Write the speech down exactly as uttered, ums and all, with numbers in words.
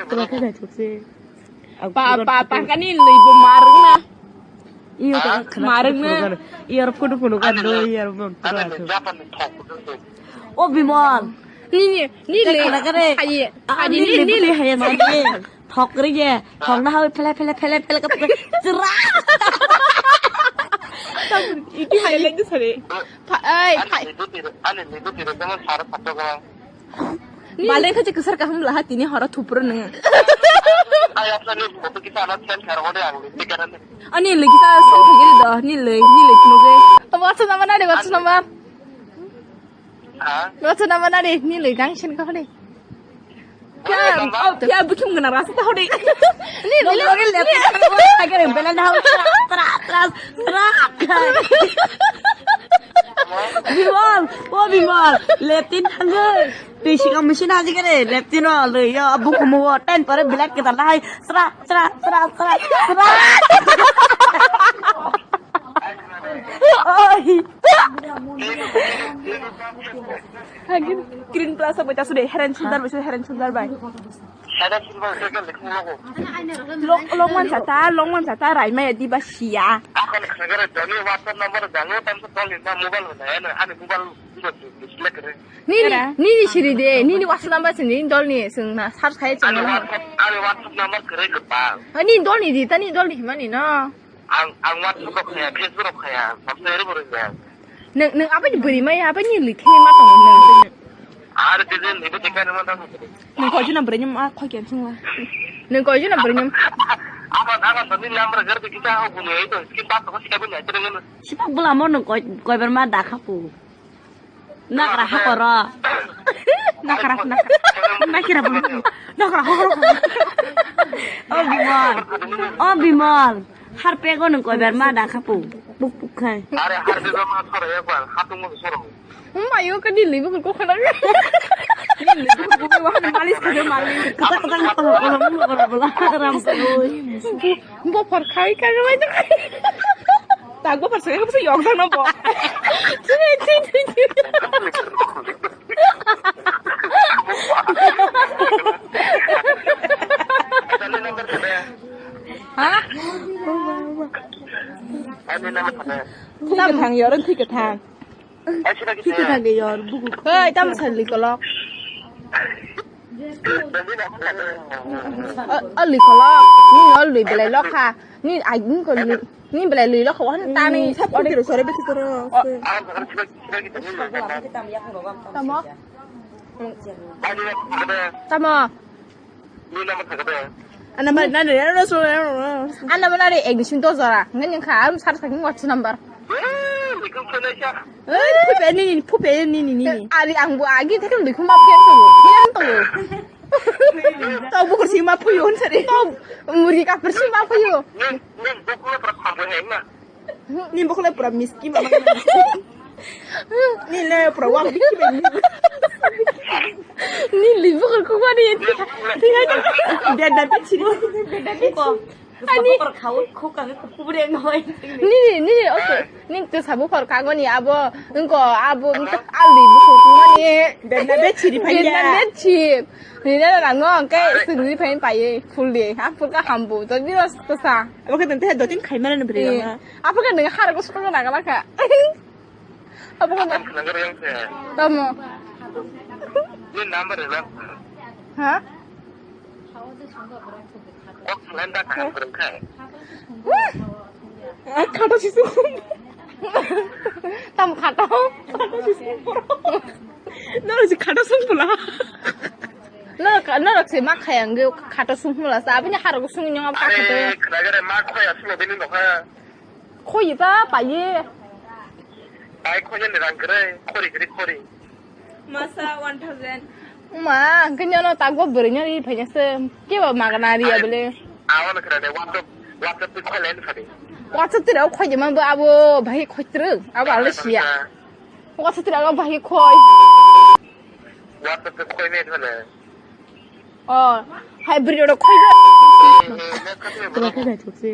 Tela khe naithok se. Pa, pa, pa, kani lwi bo marwkna. Iyo, ha? Marwkna. Iyo, kudu kudu kan do, iyo, bo. Ani lwi Japan ni thok kudu. O Bimal. Ni, ni, ni lwi. Kare, kare. Haye. Ani haye, ni, ni lwi ni. Haye, haye. Thok ri ye. Thok na hawi phele, phele, phele, phele, ka, chra. Iti haye lagi sare. Pha-, ai, ani phai. Ani lwi tiro, ani lwi tiro, teman sar phato ka. Ni balai khachi kwsar kaham laha tini horo thupro nung. Ai, apna ni photo kita anak send kar hore ang, ni karan. Ani lwi kita send khagiri do, ni lwi, ni lwi khunugwi. WhatsApp number nari, WhatsApp number. Ha? WhatsApp number nari, ni lwi gang send khagiri. Pia, oh, pia bukhim gana rasa ta hore. Ni lwi, ni lwi. Agare bela na tra, tra, tra, tra. Bimal, o Bimal, leptin thangwi. Twi sikang machine haji kare, leptin o lwi yo, bukhumu o, ten pore black kita lahai, sra, sra, sra, sra, sra. Oi. Green plus bai ta sude, head and shoulder bai, sude head and shoulder bai. Head and shoulder bai, head and shoulder bai. Long, long man sata, long man sata, rai maya di ba siya. Akan khagare doni WhatsApp number dango, tam sa dol ni na mobile na, ani mobile. Nini, nini siri de, nini WhatsApp number sini, nini dol ni, sung na, search khai chang na. Ani WhatsApp number kere ke pa. Nini dol ni di, ta nini dol ni himani no. Ang, ang WhatsApp rok khaya, Facebook rok khaya, samsai ri borok ya. Nung, nung apa ni beri maya, apa ni lwi thini ma tong nung. Ar ke din ni bete kan ma tong. Nung koi juna beri ma khoi ken sung la. Nung koi juna beri ma. Apa, apa tadi number gar kita ho gunu itu, skin pas ko sika bin ya, terus. Sipak bula mo nung koi, koi ber ma da khapu. Nakra hakoro. Nakra, nakra. Nakira bula. Nakra hakoro. O Bimal. O Bimal. Harpego nung koi ber ma da khapu. Puk puk khai. Are harpego ma soro ekbar. Hatung mo soro. Mayo ka dili bu ko khana. Dili bu ko wahana malis ka malis. Kata kata ko ko ko ko ko ram ko. Bo phor khai ka mai. Tak bo phor sai ko yok jang no bo. Thwi, thwi, thwi, thwi. Ha? Thwi ka thang yor, thwi ka thang. Thwi ka thang yor, buku. Oi, tam sal likolok. O, o likolok. Ni o lui belai lokha. Ni ai ni ko lui. Ni belai lui lokha. Wan tani. Sab kiri sore beti toro. Tamo. Tamo. Ana ba nani rero so. Ana ba nani ek ni sing to jora. Ngan yang kha am sar saking WhatsApp number. Eh, phupe nini, phupe nini nini. Ari ang bu agi thek lui khuma phiang to. Phiang to. To bu kursi ma phuyo hon sari. To muri ka kursi ma phuyo. Ni bokole pura miski mama. Ni le pura wak biki bini. Ni li bokol ko wani. Dada bichi. Ani. Ni, ni, okay. Ni to sabu khor kagoni abo, engko abo, engko ali bokol ko wani. Dada bichi di phanya. Dada bichi. Ni dada rango engke sugri phain paye full day. Ha full ka hambu. To biro to sa. Oke, tante dotin khai mana ni beri. Apa kan dengan harga suka kena kena kak? Apa kan? Tamo. Ni number ya? Ha? Kok lenda kan berengkai. Kata sisu. Tam kata. Kata sisu. Nara si kata sung pula. Nara ka, nara si mak khayang ge kata sung pula. Sa abini harga sung nyong apa kata? Kena gare mak khoya sulo bini lokha. Khoi ba paye. Pai khoi ni rang kere, khori kere khori. Masa one thousand. Ma, hwnkhe nyono takbo bwrwi no ri phaina se. Kebo magana ri abele. Awan kere de, WhatsApp, WhatsApp ti khoi line phadi. WhatsApp ti rok khoi jema bo abo bhai khoi truk, abo ale siya. WhatsApp ti rok bhai khoi. WhatsApp ti khoi me thale. Oh, hai bwrwi rok khoi do. Tela khe naithok se.